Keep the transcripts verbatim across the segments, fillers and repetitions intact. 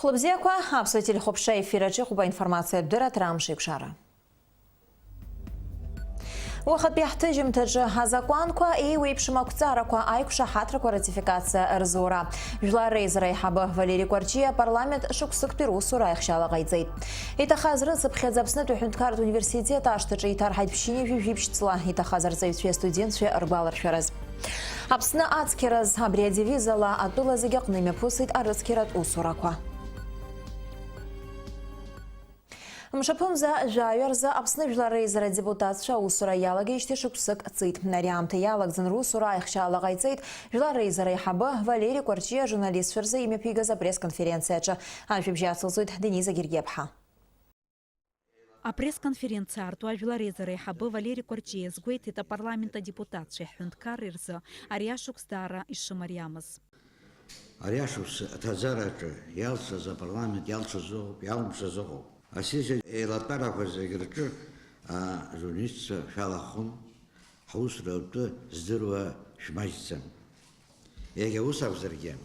Хәлыбзиақәа, аԥсуа телехәаԥшра ефир аҿы иҟоуп аинформациатә дырраҭара Амш еиқәшара. Уахатәи ҳҭыжьымҭаҿы азакәанқәа еиуеиԥшым ақәҵарақәа аиқәшаҳаҭрақәа ратификациа рзура. Жәлар реизара аиҳабы Валери Кәарҷиа апарламент шықәсыктәи русура аихшьала ҟаиҵеит. Иҭахаз рыцыԥхьаӡа Аԥснытәи аҳәынҭқарратә университет ашҭаҿы иҭарҳаит ԥшьынҩажәи жәибжь ҵла иҭахаз арҵаҩцәеи астудентцәеи ргәаларшәараз. Аԥсны ацқьараз абри адевизала атәыла зегьы аҟны имҩаԥысит арыцқьаратә усурақәа. Мшаԥымза жәаҩа рзы Аԥсны Жәлар Реизара адепутатцәа аусура иалагеижьҭеи шықәсык ҵит. Ари аамҭа иалагӡан русура аихшьаала ҟаиҵеит Жәлар Реизара аиҳабы Валери Кәарҷиа ажурналистцәа рзы имҩаԥигаз апресс-конференциаҿы. Ажәабжь ацылҵоит Дениза Гергиаԥҳа. Апресс-конференциа аартуа Жәлар Реизара аиҳабы Валери Кәарҷиа иазгәеиҭеит апарламент адепутатцәеи аҳәынҭқарреи рзы ари ашықәс даара ишымариамыз. Ари ашықәс аҭаӡараҿы иалшаз апарламент иалшаз ыҟоуп, иалымшаз ыҟоуп. Асессиа еилатәарақәа зегь рҿы ажурналистцәа шәалахәын, ҳусура атәы здыруа шәмаҷӡам. Иагьа ус акәзаргьы,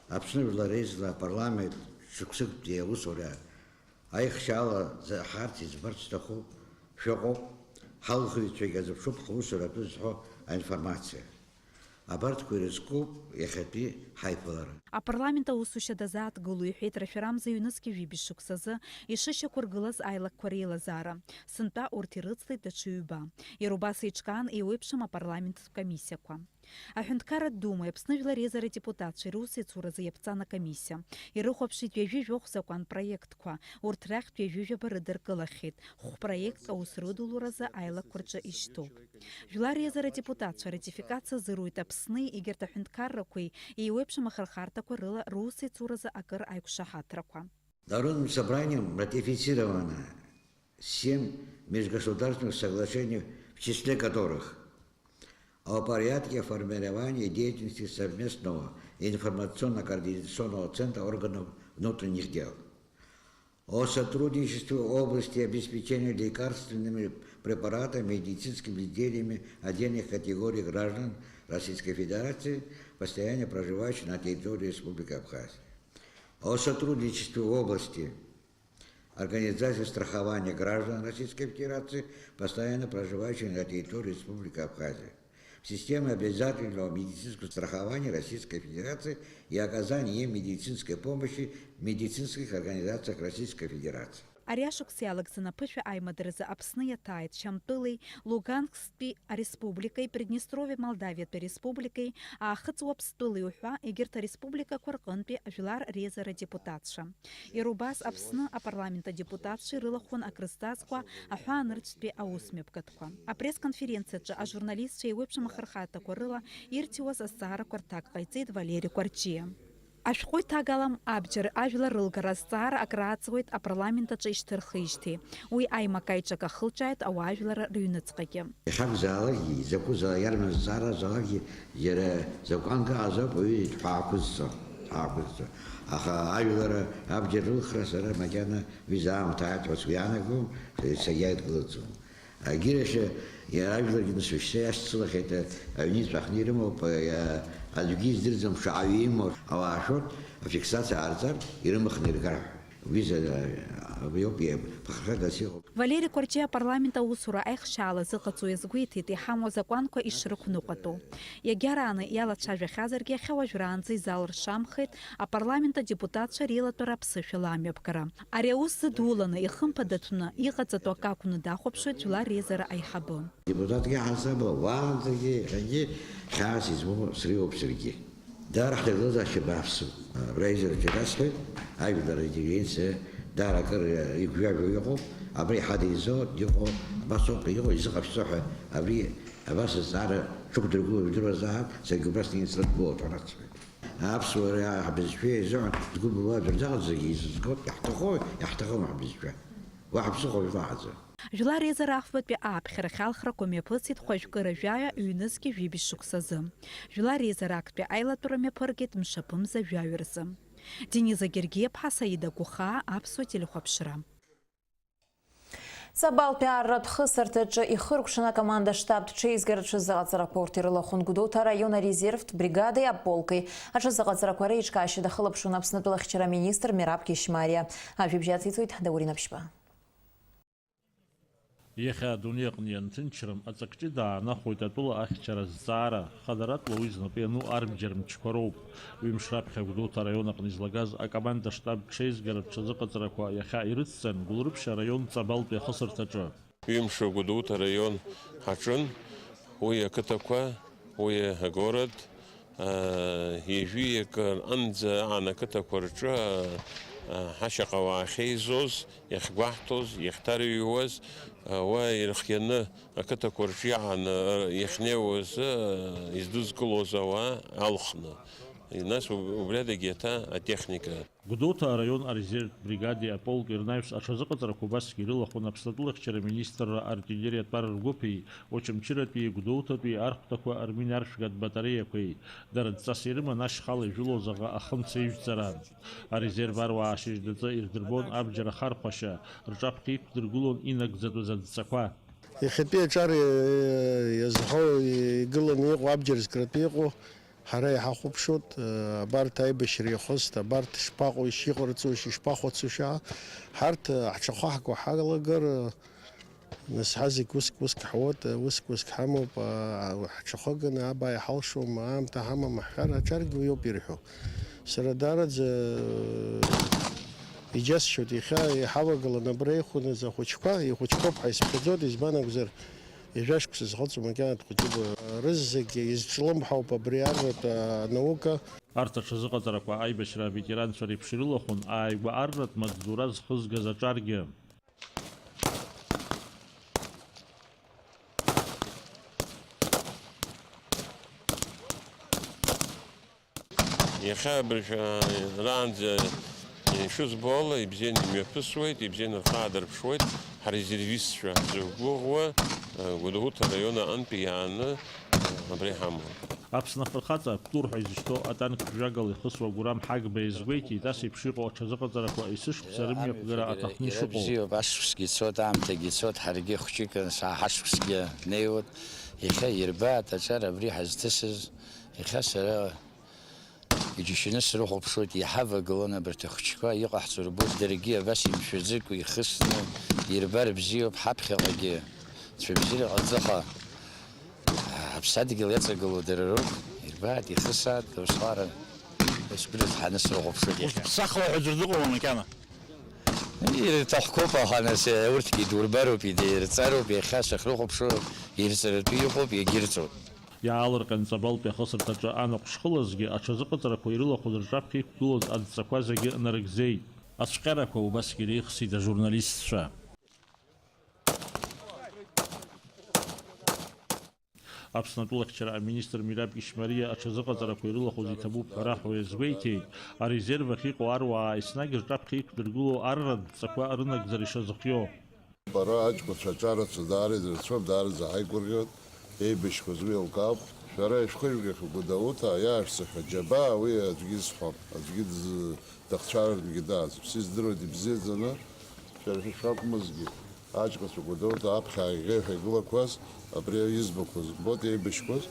Аԥсны Жәлар Реизара апарламент шықәсыктәи аусура аихшьаала ҳарҭ избарц сҭахуп, шәыҟоуп, ҳалхыҩцәагьы азыԥшуп ҳусура атәы зҳәо аинформациа. Абарҭқәа ирызкуп иахьатәи ҳаиԥылара. Апарламент аусушьа дазааҭгыло, иҳәеит, рашәарамза ҩнызқьи жәибжь шықәсазы ишышьақәыргылаз аилакқәа реилазаара. Сынтәа урҭ ирыцлеит даҽа ҩба. Иара убас еиҿкаан еиуеиԥшым апарламенттә комиссиақәа. Аҳәынҭқарратә Думеи Аԥсны Жәлар Реизара адепутатцәеи русеицуразы иаԥҵан акомиссиа. Ирыхәаԥшит ҩажәи жәохә закәан проектқәа. Урҭ рахьтә ҩажәи жәаба рыдыркылахьеит. Хә-проектк аус рыдулуразы аилакқәа рҿы ишьҭоуп. Жәлар Реизара адепутатцәа аратификациа азыруит Аԥсни егьырҭ аҳәынҭқаррақәеи еиуеиԥшым ахырхарҭақәа рыла русеицуразы акыр аиқәшаҳаҭрақәа. Народным собранием ратифицировано семь межгосударственных соглашений, в числе которых о порядке формирования деятельности совместного информационно-координационного центра органов внутренних дел, о сотрудничестве в области обеспечения лекарственными препаратами и медицинскими изделиями отдельных категорий граждан Российской Федерации, постоянно проживающих на территории Республики Абхазия, о сотрудничестве в области организации страхования граждан Российской Федерации, постоянно проживающих на территории Республики Абхазия, в системе обязательного медицинского страхования Российской Федерации и оказания им медицинской помощи в медицинских организациях Российской Федерации. Ари ашықәс иалагӡаны аԥышәа аимадаразы Аԥсны иаҭааит Шьамтәылеи, Лугансктәи ареспубликеи, Приднестровиа Молдавиатәи ареспубликеи, Аахыҵ Уаԥстәылеи уҳәа, егьырҭ ареспубликақәа рҟынтәи ажәлар реизара адепутатцәа. Иара убас Аԥсны апарламент адепутатцәа ирылахәын акрызҵазкуа аҳәаанырцәтәи аусмҩаԥгатәқәа. Апресс-конференциаҿы ажурналистцәа еиуеиԥшым ахырхарҭақәа рыла ирҭиуаз азҵаарақәа рҭак ҟаиҵеит Валери Кәарҷиа. Ашәҟәы иҭагалам абџьар ажәлар рылгара азҵаара акрааҵуеит апарламент аҿы ишьҭырхижьҭеи. Уи аимак-аиҿак ахылҿиааит ауаажәларра рыҩныҵҟагьы. Иахьакәзаалакгьы, изакәызаалак, иарбан зҵааразаалакгьы, џьара закәанк ыҟазароуп ауаҩы ҳәаақәызҵо, ҳәаақәызҵо. Аха ажәлар абџьар рылхра сара макьана ҩыза аамҭа ааит ҳәа сгәы иаанагом, сагьадгылаӡом. Агьырахь, иара ажәларгьы нас уажәшьҭа иашьцылахьеит, аҩны иҵәахны ирымоуп, аӡәгьы издырӡом шаҟаҩы имоу, ауаа шәоит, афиксациа аарҵар, ирымхны иргар ҳәа. Уи за-, абри ауп иаԥхашьагас иҟоу. Валери Кәарҷиа апарламент аусура аихшьаала зыҟаҵо иазгәеиҭеит, иҳамоу азакәанқәа ишрықәныҟәатәу. Иагьарааны иалацәажәахьазаргьы, иахьа уажәраанӡа изалыршамхеит апарламент адепутатцәа реилатәара аԥсышәала амҩаԥгара. Ари аус зыдуланы, ихымԥадаҭәны иҟаҵатәу акы акәны дахәаԥшуеит жәлар реизара аиҳабы. Депутатгьы ҳасабла, уаанӡагьы иахьагьы хьаас измоу сара иоуп саргьы. Даара ҳҭагылазаашьа бааԥсуп. Абра аизараҿы ирасҳәеит, ажәлар аинтеллигенциа даара акыр игәжәажәо иҟоуп, абра иҳадеизо иҟоу, абас ауп иҟоу, изыҟашәҵо ҳәа, абри абас азҵаара шықәдыргыло ижәдыруазаап, саргьы убас снеины срыдгылоит ҳәа расҳәеит. Аԥсуара ҳбызшәа изыҳәан згәы былуа аӡәыр дыҟаӡам, зегьы изызгоит, иаҳҭаху, иаҳҭахым ҳбызшәа. Уаҳа ԥсыхәа жәлаҳаӡам. Жәлар реизара афбатәи ааԥхьарахь алхрақәа мҩаԥысит хәажәкыра жәаҩа ҩнызқьи жәибжь шықәсазы. Жәлар реизара актәи аилатәара мҩаԥыргеит мшаԥымза жәаҩа рзы. Дениза Гергиаԥҳа, Саида Гәыхаа, Аԥсуа телехәаԥшра. Ҵабалтәи арратә хысырҭаҿы ихыркәшаны акоманда-штаб ҽеизгара ҽазыҟаҵарақәа урҭ ирылахәын Гәдоуҭа араион арезервтә бригади аполки. Аҽазыҟаҵарақәа реиҿкаашьа дахылаԥшуан Аԥснытәыла ахьчара аминистр Мераб Кьышьмариа. Ажәабжь ациҵоит Даур Инаԥшьба. Иахьа адунеи аҟны ианҭынчрам, аҵак ҷыда аанахәоит атәыла ахьчара азҵаара. Хадаратәла уи знапы иану арбџьар мчқәа роуп. Ҩымш раԥхьа Гәдоуҭа араион аҟны излагаз акоманда-штаб ҽеизгара ҽазыҟаҵарақәа иахьа ирыцҵан, Гәылрыԥшь араион Ҵабалтәи ахысырҭаҿы. Ҩымш Гәдоуҭа араион ҳаҿын, уи ақыҭақәа, уи агород, аа, ҩажәи акы анӡа аан ақыҭақәа рҿы, аа, ҳашьаҟа уаа ахьеизоз, иахьгәаҳҭоз, иахьҭарыҩуаз, уа ирхианы ақыҭақәа рҿы иаан, иахьнеиуаз, издызкылоз ауаа алхны. Нас уб-, убри адагьы еиҭа атехника. Гәдоуҭа араион арезервтә бригади аполк ирнаҩс аҽазыҟаҵарақәа убасгьы ирылахәын Аԥснытәылахьчара аминистрра артиллериатә пар ргәыԥи, Очамчыратәи, Гәдоуҭатәи архәҭақәа рминаршәгатә батареиақәеи. Дара дҵас ирыман ашьхала ижәылоз аӷа ахымца ижәҵара. Арезерв аруаа ашьыжьнаҵы ирдырбон абџьар ахархәашьа, рҿаԥхьа иқәдыргылон инагӡатәыз адҵақәа. Иахьатәи аҿар, э, иазҳәо игыланы иҟоу, абџьар зкратәы иҟоу, ҳара иҳахәаԥшуеит, э, абарҭ аибашьра иахысит, абарҭ шԥаҟоу, ишиҟарҵошь, ишԥахәацушь ҳәа. Ҳарҭ, э, ҳҽахәаҳкуа ҳалагар, э, нас ҳазегь уск-уск ҳуоуп, э, уск-уск ҳамоуп, э, ҳҽахәаганы абаа иҳалшом, аамҭа ҳамам ҳҳәар, аҿаргьы уиоуп ирҳәо. Сара даараӡа, э, иџьасшьоит, иахьа иҳавагылан абра ихәназ ахәыҷқәа, ихәыҷқәоуп ҳәа исԥхьаӡоит, избан акәзар, ҩажәа шықәса зхыҵуа макьана дхәыҷуп, рызегьы изҿлымҳауп абри арратә анаука. Арҭ аҽазыҟаҵарақәа аибашьра аветеранцәа реиԥш ирылахәын ааигәа арратә маҵзура зхызгаз аҿаргьы. Иахьа абыржә, раанӡа ишызбо ала, ибзианы имҩаԥысуеит, ибзианы рхы аадырԥшуеит ҳрезервистцәа. Ҳзықәгәыӷуа, Гәдоуҭа араион аҟынтәи иааны абра иҳамоуп. Аԥсны афырхаҵа Аптур ҳәа изышьҭоу атанк ԥжәагала ихысуа Гурам Ҳагба иазгәеиҭеит, ас еиԥш иҟоу аҽазыҟаҵарақәа есышықәса рымҩаԥгара аҭахны ишыҟоу. Бзиоуп, ашықәсгьы ицоит, аамҭагьы ицоит, ҳаргьы хәҷык ҳашықәсгьы неиуеит. Иахьа ирбааит аҿар абри ҳазҭысыз, иахьа сара иџьашьаны срыхәаԥшуеит, иҳавагылан абарҭ ахәыҷқәа иҟаҳҵо рбоит, даргьы абас имшәаӡакәа ихысны ирбар бзиоуп, ҳаԥхьаҟагьы цәа бзиара ҟаҵаха, ҳаԥсадгьыл иаҵагылоу дара роуп, ирбааит, ихысааит, усҟара ус бырзҳаны срыхәаԥшуеит иахьа. Ус ԥсахуа ҳәа ӡәыр дыҟоума макьана? Ирҭахқәоуп, аха нас урҭгьы идурбароуп, идирҵароуп, иахьа сахьрыхәаԥшуа ирҵаратәы иҟоуп, иагьырҵоит. Иаалырҟьан Ҵабалтәи ахысырҭаҿы анаҟә шхылазгьы аҽазыҟаҵарақәа ирылахәыз рҿаԥхьа иқәгылоз адҵақәа зегьы нарыгӡеит. Ацәҟьарақәа убасгьы иреихсит ажурналистцәа. Аԥсны атәылахьчара аминистр Мираб Ишьмариа аҽазыҟаҵарақәа ирылахәыз иҭабуп ҳәа раҳәо иазгәеиҭеит, арезерв ахь иҟоу аруаа еснагь рҿаԥхьа иқәдыргылоу арратә дҵақәа рынагӡара ишазыхиоу. Бара аҷкәынцәа аҿарацәа даара ирацәоуп, даараӡа ҳаигәырӷьоит, еибашьқәаз уи еилкаауп. Шәара ишәхыжәгахьоу Гәдоуҭа, иаашәзыҳәа џьабаа, уи аӡәгьы изҳәом, аӡәгьы дз-, дахцәажәартәгьы дааӡом. Сиздыруеит ибзиаӡаны, шәара шәакәмызгьы, аҷкәынцәа Гәдоуҭа аԥхьа ааиӷьеиҳәа игылақәаз, абри избақәаз, ббоит еибашьқәаз,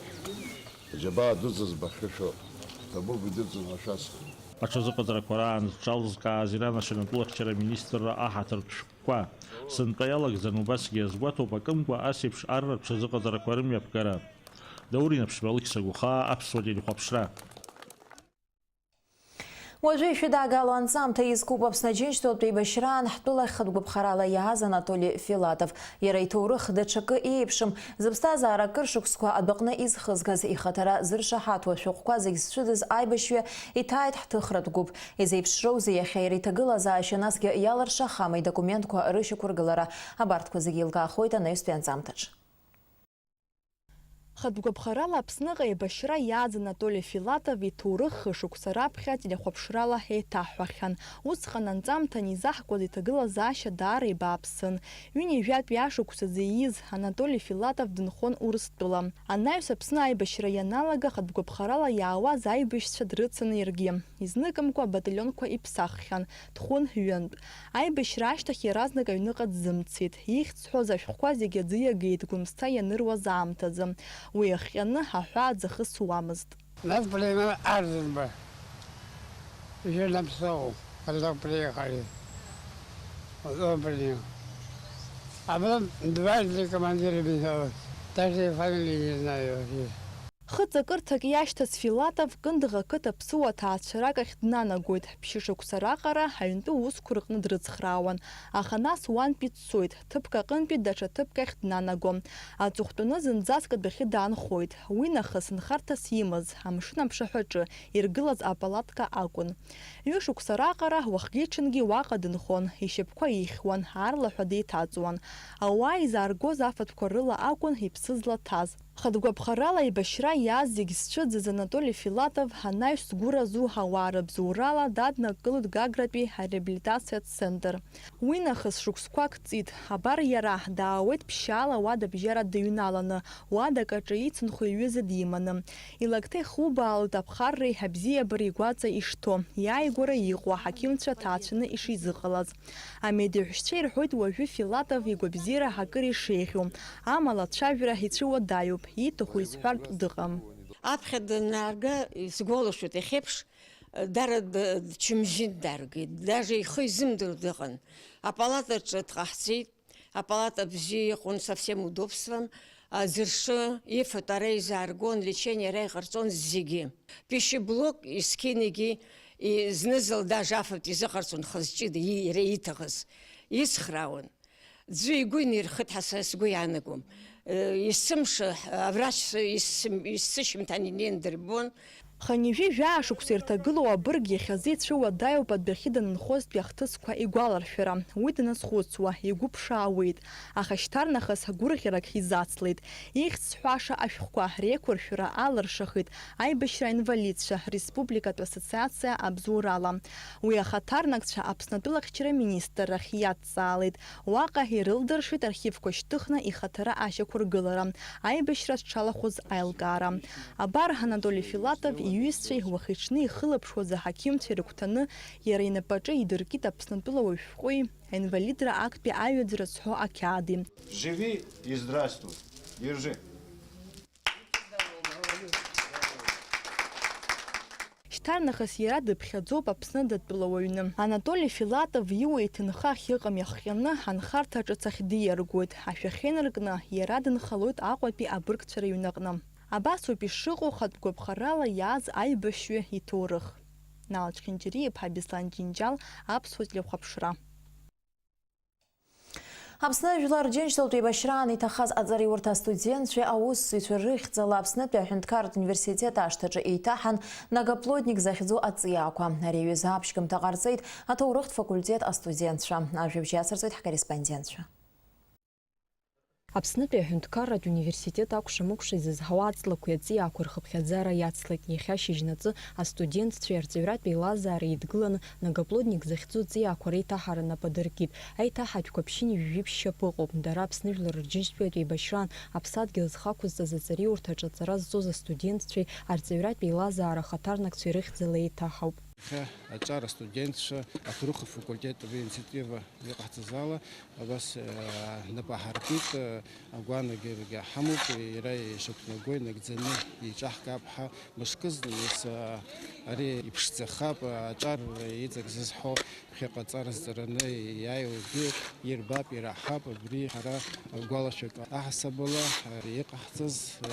аџьабаа дуӡӡа збахьоу шәоуп. Ҭабуп идырӡын ҳәа шәасҳәоит. Аҽазыҟаҵарақәа раан зҽалзкааз иранашьан атәылахьчара аминистрра аҳаҭыртә шәҟәқәа. Сынтәа иалагӡан убасгьы иазгәаҭоуп акымкәа ас еиԥш арратә ҽазыҟаҵарақәа рымҩаԥгара. Даур Инаԥшьба, Алықьса Гәыхаа, Аԥсуа телехәаԥшра. Уажәы ишәыдаагало анҵамҭа изкуп Аԥсны Аџьынџьтәылатә еибашьраан ҳтәылахь хатә гәаԥхарала иааз Анатоли Филатов. Иара иҭоурых даҽакы еиԥшым, зыԥсҭазаара акыр шықәсқәа адәаҟны изхызгаз, ихаҭара зыршаҳаҭуа шәҟәқәа зегь зцәыӡыз аибашьҩы иҭааит ҳҭыхратә гәыԥ. Изеиԥшроузеи иахьа иара иҭагылазаашьа, насгьы иалыршахама идокументқәа рышьақәыргылара? Абарҭқәа зегьы еилкаахоит анаҩстәи анҵамҭаҿ. Хатә гәаԥхарала Аԥсныҟа еибашьра иааз Анатоли Филатов иҭоурых хышықәса раԥхьа телехәаԥшрала еиҭаҳҳәахьан. Усҟан анҵамҭа анизаҳкуаз иҭагылазаашьа даара еибааԥсын. Ҩынҩажәатәи ашықәсазы ииз Анатоли Филатов дынхон Урыстәыла. Анаҩс Аԥсны аибашьра ианалага, хатә гәаԥхарала иаауаз аибашьцәа дрыцын иаргьы. Изныкымкәа абаталионқәа иԥсаххьан, дхон ҩынтә. Аибашьра ашьҭахь иаразнак аҩныҟа дзымцеит. Ихьӡ зҳәоз ашәҟәқәа зегьы аӡы иагеит Гәымсҭа ианыруаз аамҭазы. Уи иахҟьаны аҳәаа дзахысуамызт. Нас приехал Арзанба. Еще на ПСО, когда приехали. Вот он приехал. А потом дважды командир менялся. Даже фамилии не знаю вообще. Хыҵакырҭак иашьҭаз Филатов Кындыӷ ақыҭа аԥсуа ҭаацәарак ахь днанагоит. Ԥшьышықәса раҟара аҩнтәы усқәа рҟны дрыцхраауан, аха нас уантәи дцоит, ҭыԥк аҟынтәи даҽа ҭыԥк ахь днанагон. Аҵыхәтәаны зынӡаск адәахьы даанхоит. Уи нахыс нхарҭас имаз, амшын аԥшаҳәаҿы иргылаз апалатка акәын. Ҩышықәса раҟара уахгьы-ҽынгьы уаҟа дынхон, ишьапқәа ихьуан, аарлаҳәа деиҭаҵуан. Ауаа изааргоз афатәқәа рыла акәын иԥсы злаҭаз. Хатә гәаԥхарала аибашьра иааз зегь зцәыӡыз Анатоли Филатов анаҩс сгәы разу ауаа рыбзоурала даднакылоит Гагратәи ареабилитациатә центр. Уи нахыс шықәсқәак ҵит. Абар иара, даауеит ԥшьаала уадабжьара дыҩналаны, уадак аҿы ицынхо иҩыза диманы. Илакҭа ихубаалоит аԥхарреи абзиабареи игәаҵа ишҭоу, иааигәара иҟоу аҳақьымцәа ҭаацәаны ишизыҟалаз. Амедеҳәшьцәа ирҳәоит уажәы Филатов игәабзиара акыр ишеиӷьу, амала ацәажәара ицәыуадаҩуп, ииҭаху изҳәартә дыҟам. Аԥхьа данаарга, исгәалашәоит, иахьеиԥш, дара д-, дчымжьын даргеит, даже ихы изымдыруа дыҟан. Апалатаҿы дҟаҳҵеит, апалата бзиа иҟан, со всем удобством, аӡыршы, ифатә ара изааргон, лечение ара иҟарҵон зегьы. Пищеблок, есқьынагьы, и-, зны-зынла даже афатә изыҟарҵон, хазы ҷыда, и-, иара ииҭахыз. Ицхраауан. Ӡәы игәы инирхеит ҳәа са сгәы иаанагом. Э, есымша, аврач исым-, есышьыжьымҭан инеин дырбон. Хынҩажәи жәаа шықәса ирҭагылоу абырг иахьазы ицәыуадаҩуп адәахьы данынхозтәи ахҭысқәа игәаларшәара. Уи даназхәыцуа, игәы ԥшаауеит. Аха шьҭарнахыс гәырӷьарак изацлеит. Ихьӡ зҳәаша ашәҟәқәа реиқәыршәара алыршахеит аибашьра аинвалидцәа республикатә ассоциациа абзоурала. Уи ахаҭарнакцәа Аԥсны атәылахьчара министр рахь иадҵаалеит. Уаҟа ирылдыршеит архивқәа шьҭыхны ихаҭара ашьақәыргылара, аибашьра зҽалахәыз аилкаара. Абар Анатоли Филатов иҩызцәеи уахи-ҽни ихылаԥшуаз аҳақьымцәеи рыгәҭаны иара инапаҿы идыркит Аԥсны атәылауаҩ шәҟәи аинвалидра актәи аҩаӡара зҳәо ақьаади. Живи и здравствуй. Держи. Шьҭарнахыс иара дыԥхьаӡоуп Аԥсны датәылауаҩны. Анатоли Филатов иуа иҭынха ахьыҟам иахҟьаны анхарҭа ҿыц ахь диаргоит. Ашәахьы инаркны иара дынхалоит Аҟәатәи абыргцәа рыҩнаҟны. Абасоуп ишыҟоу хатә гәаԥхарала иааз аибашьҩы иҭоурых. Нал Чхинџьариа-иԥҳа Беслан Џьынџьал, Аԥсуа телехәаԥшра. Аԥсны Жәлар Џьынџьтәылатә еибашьраан иҭахаз аҵараиурҭа астудентцәеи аусзуҩцәеи рыхьӡала Аԥснытәи аҳәынҭқарратә университет ашҭаҿы еиҭаҳан Многоплодник захьӡу аҵиаақәа. Ари аҩыза аԥшьгамҭа ҟарҵеит аҭоурыхтә факультет астудентцәа. Ажәабжь иацырҵоит ҳкорреспондентцәа. Аԥснытәи аҳәынҭқарратә университет акәша-мыкәша изызҳауа аҵлақәеи аҵиаақәеи рхыԥхьаӡара иацлеит. Иахьа шьыжьнаҵы астудентцәеи арҵаҩратә еилазаареи еидгыланы Многоплодник захьӡу аҵиаақәа реиҭаҳара нап адыркит. Аиҭаҳатәқәа ԥшьынҩажәи ԥшь шьапы ыҟоуп. Дара Аԥсны Жәлар Рџьынџьтәылатә еибашьраан аԥсадгьыл зхақәызҵаз аҵараиурҭаҿы аҵара зҵоз астудентцәеи арҵаҩратә еилазаара ахаҭарнакцәеи рыхьӡала еиҭаҳауп. Иахьа аҿар астудентцәа аҭоурых афакультет абри аинициатива иҟаҳҵаз ала, абас, э, нап аҳаркит, э, агәаанагарагьы ҳамоуп, иара ишақәнагоу инагӡаны еиҿаҳкаап ҳәа. Мышкызны, нас, э, ари иԥшӡахап, аҿар иҵак зызҳәо ԥхьаҟа аҵара зҵараны иааиуагьы ирбап, ираҳап, абри ҳара гәалашәак аҳасабала, э, иҟаҳҵаз, э,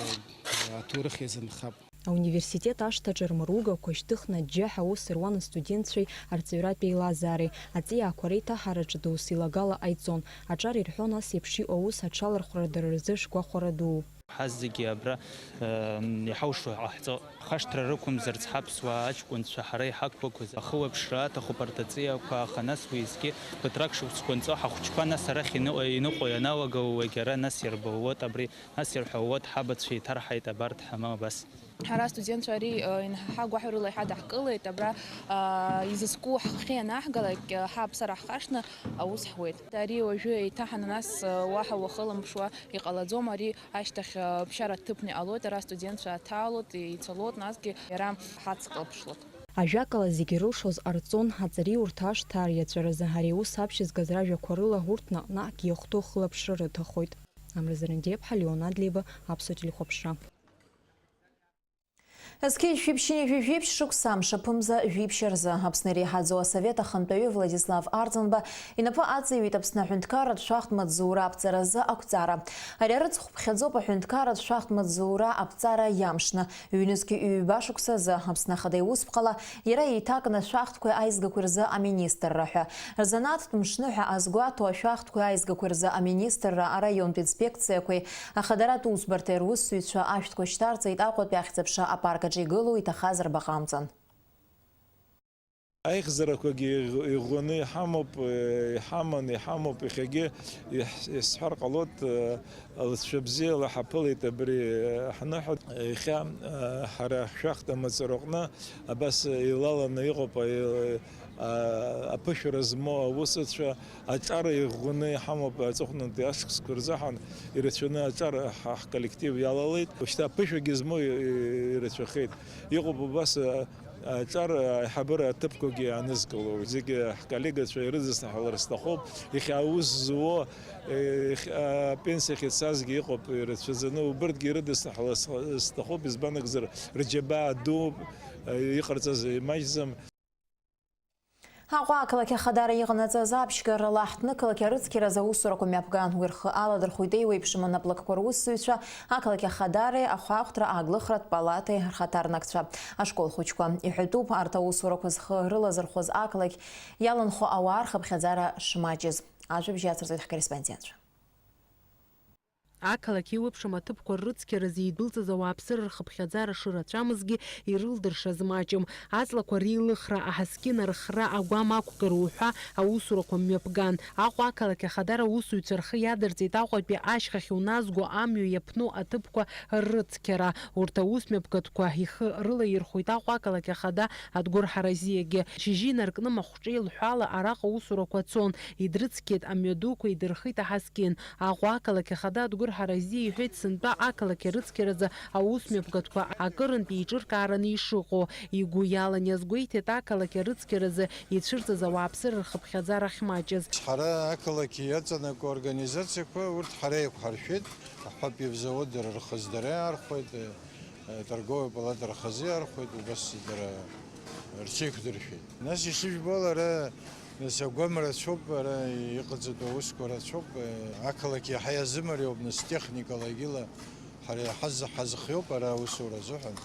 аҭоурых иазынхап. Ауниверситет ашҭаҿы рмыругақәа шьҭыхны аџьџьаҳәа аус руан астудентцәеи арҵаҩратә еилазаареи. Аҵиаақәа реиҭаҳараҿы доусы илагала ҟаиҵон. Аҿар ирҳәон ас еиԥш иҟоу аус аҽалархәра дара рзы шгәахәара дуу. Ҳазегьы абра, э, иҳаушо ҟаҳҵо. Хашҭра рықәымзарц ҳаԥсуаа аҷкәынцәа ҳара иҳақәԥақәаз ахылаԥшра аҭахуп арҭ аҵиаақәа, аха нас уеизгьы ԥыҭрак шықәсқәа нҵо ҳахәыҷқәа нас арахь иныҟәо, иныҟәо ианалагауагь ара нас иарбылуот абри, нас ирҳәауот ҳабацәа иҭарҳаит абарҭ ҳама абас. Ҳара астудентцәа ари, э, инҳагәаҳәарыла иҳадаҳкылеит, абра, э, изызку ҳхы ианаҳгалак, э, ҳааԥсара ҳхашҭны аус ҳуеит. Ари уажәы еиҭаҳаны нас, э, уаҳа уахылымԥшуа иҟалаӡом, ари ашьҭахь, э, ԥшьара ҭыԥны иҟалоит, ара астудентцәа аҭаалоит, ицалоит, насгьы иара ҳацклаԥшлоит. Ажәакала, зегьы рылшоз ҟарҵон, аҵариурҭа ашҭа ариаҵәаразы ари аус аԥшьызгаз ражәақәа рыла урҭ наҟ-наҟгьы иахәҭоу хылаԥшра рыҭахоит. Амра Зарандиаԥҳа, Леон Адлеиба, Аԥсуа телехәаԥшра. Зқьи жәшәи ԥшьынҩажәи жәиԥшь шықәса, мшаԥымза жәиԥшь рзы, Аԥсны иреиҳаӡоу асовет ахантәаҩы Владислав Арӡынба инапы аҵаиҩит Аԥсны аҳәынҭқарратә шәахтә маҵзура аԥҵаразы ақәҵара. Ари арыцхә ԥхьаӡоуп аҳәынҭқарратә шәахтә маҵзура аԥҵара иамшны, ҩнызқь ҩба шықәса азы Аԥсны Ахада иусԥҟала иара еиҭакны ашәахтәқәеи аизгақәеи рзы аминистрра ҳәа. Рзанааҭтә мшны ҳәа азгәаҭоу ашәахтәқәеи аизгақәеи рзы аминистрра араионтә инспекциақәеи Ахадаратә усбарҭеи русзуҩцәа ашәҭқәа шьҭарҵеит Аҟәатәи ахьӡ-аԥша апарк аҿы игылоу иҭахаз рбаҟа амҵан. Аихьӡарақәагьы иӷ-, иӷәӷәаны иҳамоуп, э, иҳаман, иҳамоуп, иахьагьы иаҳ-, исҳәар ҟалоит, э, лҵшәа бзиала ҳаԥылеит абри, э, ҳныҳәа. Иахьа, э, ҳара ҳшәахтә амаҵураҟны абас еилаланы иҟоуп, э, а-, аԥышәара змоу аусуцәа, аҿар иӷәӷәаны иҳамоуп аҵыхәтәантәи ашықәсқәа рзыҳәан, ирацәаны аҿар ҳа-, ҳколлектив иалалеит. Шьҭа аԥышәагьы змоу и-, и-, ирацәахеит. Иҟоуп убас, а-, аҿар аиҳабыра аҭыԥқәагьы иаанызкыло. Зегьы ҳколлегацәа ирыдысныҳәалар сҭахуп. Иахьа аус зуо, е, иахьа апенсиахь ицазгьы иҟоуп ирацәаӡаны. Убырҭгьы ирыдысныҳәалар с-, сҭахуп, избан акәзар, рџьабаа дууп, е, иҟарҵаз имаҷӡам. Аҟәа ақалақь ахадара иҟанаҵаз аԥшьгарала ҳҭнықалақь арыцқьаразы аусурақәа мҩаԥган. Уи рхы аладырхәит еиуеиԥшым анаплакқәа русзуҩцәа, ақалақь ахадареи ахәаахәҭра ааглыхратә палатеи рхаҭарнакцәа, ашкол хәыҷқәа. Иҳәатәуп, арҭ аусурақәа зхы рылазырхәыз ақалақь иаланхо ауаа рхыԥхьаӡара шмаҷыз. Ажәабжь иацырҵоит ҳкорреспондентцәа. Ақалақь еиуеиԥшым аҭыԥқәа ррыцқьаразы идәылҵыз ауааԥсыра рхыԥхьаӡара шырацәамызгьы ирылдыршаз маҷым. Аҵлақәа реилыхра, аҳаскьын архра, агәам ақәгара уҳәа аусурақәа мҩаԥган. Аҟәа ақалақь ахадара аусзуҩцәа рхы иадырҵеит Аҟәатәи ашьхахь уназго амҩа иаԥну аҭыԥқәа ррыцқьара. Урҭ аусмҩаԥгатәқәа ихы рылаирхәеит Аҟәа ақалақь ахада Адгәыр Ҳаразиагьы. Шьыжьы инаркны махәҿеи лҳәала араҟа аусурақәа цон, идрыцқьеит амҩадуқәа, идырхит аҳаскьын. Аҟәа ақалақь ахада Адгәыр Ҳаразиа иҳәеит, сынтәа ақалақь арыцқьаразы аусмҩаԥгатәқәа акырынтә еиҿыркаараны ишыҟоу. Игәы иалан иазгәеиҭеит ақалақь арыцқьаразы ицәырҵыз ауааԥсыра рхыԥхьаӡара ахьмаҷыз. Ҳара ақалақь иаҵанакуа организациақәа урҭ ҳара иақәҳаршәеит, аҳәатәи завод дара рхы здареи архәеит. Торговая палата рхазы иархәеит, убас дара рҽеиқәдыршәеит. Нас ишыжәбо ала, ара, нас, агәам рацәоуп, ара иҟаҵатәу аусқәа рацәоуп, ақалақь иаҳа иазымариоуп, нас, техникала егьыла ҳара иаҳаз-, ҳазхиоуп ара аусура азыҳәан,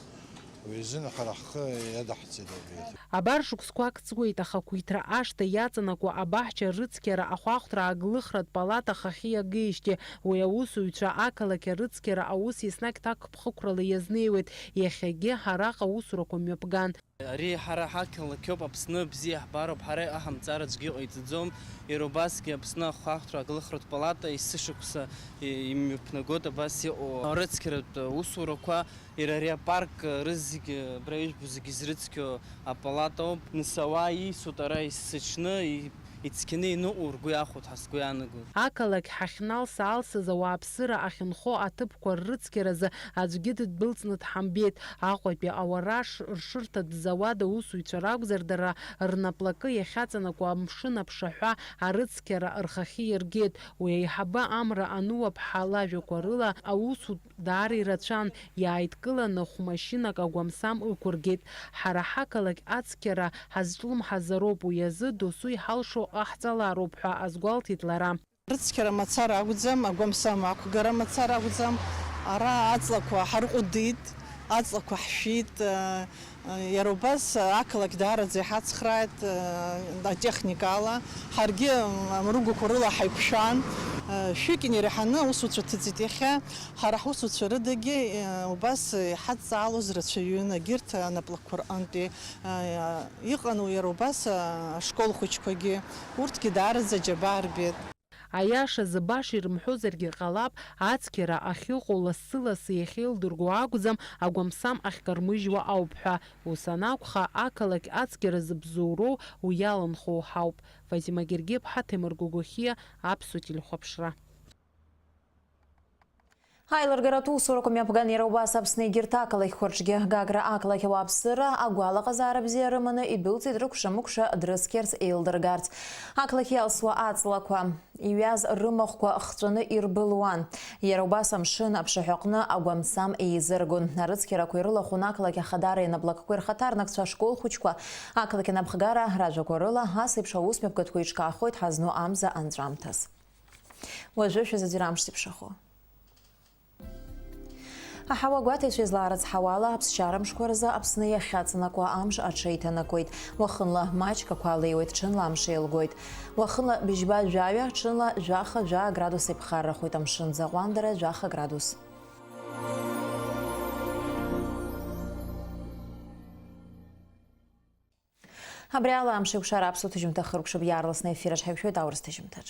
уи азын ҳара ҳхы иадаҳҵеит абри. Абар шықәсқәак ҵуеит ахақәиҭра ашҭа иаҵанакуа абаҳча рыцқьара ахәаахәҭра ааглыхратә палата хахьы иагеижьҭеи. Уи аусуҩцәа ақалақь арыцқьара аус еснагь ҭакԥхықәрала иазнеиуеит, иахьагьы араҟа аусурақәа мҩаԥган. Ари ҳара ҳақалақьоуп, Аԥсны бзиа ҳбароуп, ҳара иҟаҳамҵар аӡәгьы иҟаиҵаӡом, иара убасгьы Аԥсны ахәаахәҭра ааглыхратә палата есышықәса имҩаԥнагоит абас иҟоу арыцқьаратә усурақәа. Иара ари апарк рызегьы, абра ижәбо зегьы изрыцқьо апалатоуп. Нас ауаа ииасуеит ара есыҽны, и-, ицқьаны иныҟәо ргәы иахәоит ҳәа сгәы иаанагоит. Ақалақь ҳахьналса-аалсыз ауааԥсыра ахьынхо аҭыԥқәа ррыцқьаразы аӡәгьы дыдәылҵны дҳамбеит. Аҟәатәи ауараш ршырҭатә зауад аусуҩцәа ракәзар, дара рнаплакы иахьаҵанакуа амшын аԥшаҳәа арыцқьара рхахьы иаргеит. Уи аиҳабы Амра Ануаԥҳа лажәақәа рыла, аусутә даара ирацәан, иааидкыланы хә-машьынак агәамсам ықәыргеит. Ҳара ҳақалақь ацқьара ҳазҿлымҳазароуп, уи азы досу иҳалшо ҟаҳҵалароуп ҳәа азгәалҭеит лара. Рыцқьара мацара акәӡам, агәамсам ақәгара мацара акәӡам. Ара аҵлақәа ҳарҟәыдит, аҵлақәа ҳшәит. Иара убас ақалақь даараӡа иҳацхрааит, э, атехникала. Ҳаргьы, м, амругақәа рыла ҳаиқәшәан. Шәҩык инареиҳаны аусуцәа ҭыҵит иахьа. Ҳара ҳусуцәа рыдагьы, э, убас иҳадҵаалоз рацәаҩын, егьырҭ анаплакқәа рҟынтәи, э, иҟан уи иара убас, э, ашкол хәыҷқәагьы. Урҭгьы даараӡа аџьабаа рбеит. Аиашазы, баша ирымҳәозаргьы ҟалап, ацқьара ахьыҟоу лассы-лассы иахьеилдырго акәӡам, агәамсам ахькармыжьуа ауп ҳәа. Ус анакәха, ақалақь ацқьара зыбзоуроу уи иаланхоу ҳауп. Фатима Гергиаԥҳа, Ҭемыр Гогохиа, Аԥсуа телехәаԥшра. Аилыргаратә усурақәа мҩаԥган иара убас Аԥсны егьырҭ ақалақьқәа рҿгьы. Гагра ақалақь ауааԥсыра агәалаҟазаара бзиа рыманы идәылҵит рыкәша-мыкәша дрыцқьарц, еилдыргарц. Ақалақь иалсуа аҵлақәа иҩаз рымахәқәа хҵәаны ирбылуан. Иара убас амшын аԥшаҳәаҟны агәамсам еизыргон. Арыцқьарақәа ирылахәын ақалақь ахадара ианаблакқәа ирхаҭарнакцәа ашкол хәыҷқәа. Ақалақь анапхгара ражәақәа рыла, ас еиԥш аус мҩаԥгатәқәа еиҿкаахоит ҳазну амза анҵәамҭаз. Уажәы шәазыӡырҩ амш зеиԥшрахо. Аҳауа гәаҭаҩцәа излаарыцҳауала, аԥсшьара мшқәа рзы Аԥсны иахьаҵанакуа амш аҽеиҭанакуеит. Уахынла маҷк ақәа леиуеит, ҽынла амш еилгоит. Уахынла быжьба жәаҩа, ҽынла жәаха жәаа градус еиԥхаррахоит, амшын ӡаҟәандара жәаха градус. Абри ала амш еиқәшара аԥсуа ҭыжьымҭа хыркәшап иаарласны ефир аҿ ҳаиқәшәоит аурыс ҭыжьымҭаҿ.